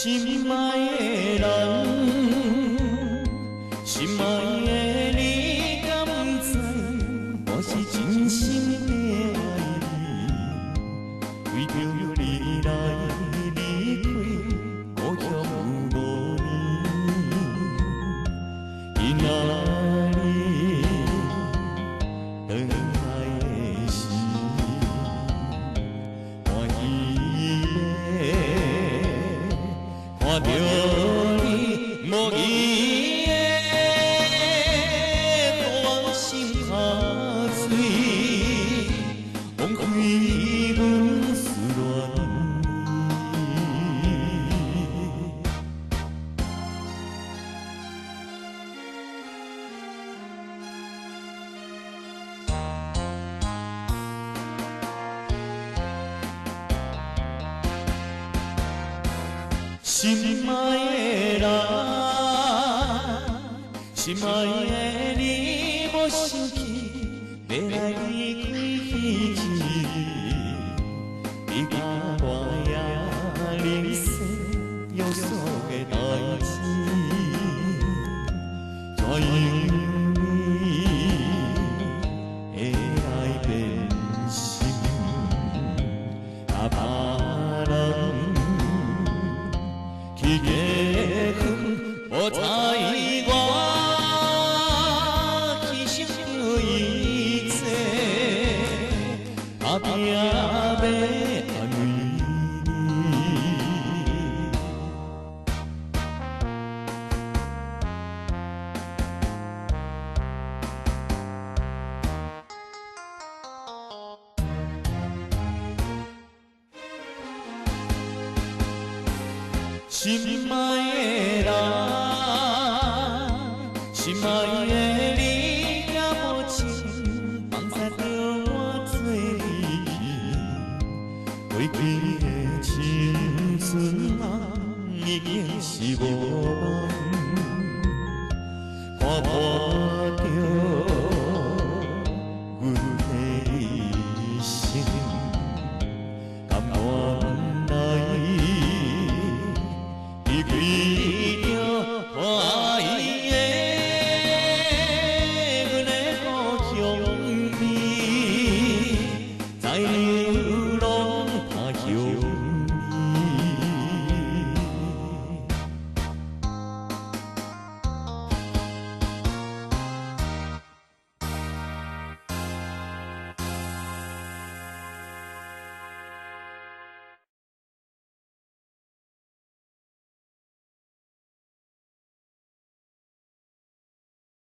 心愛的人，心愛的你敢知？我是真心的愛你，為著你來離開故鄉五年。今仔日轉來的時，歡喜欲看著你無言的，予我心拍碎，放開阮思戀你。心愛的人，心愛的你，無生氣，欲來離開彼一日，你共我也人生約束的代誌，怎樣你會來變心？甲別人去結婚，無睬我，犧牲著一切，打拼欲安慰你。心愛的人，心愛的你，也無情，放捨著我做離去。過去的青春夢已經是無夢，看破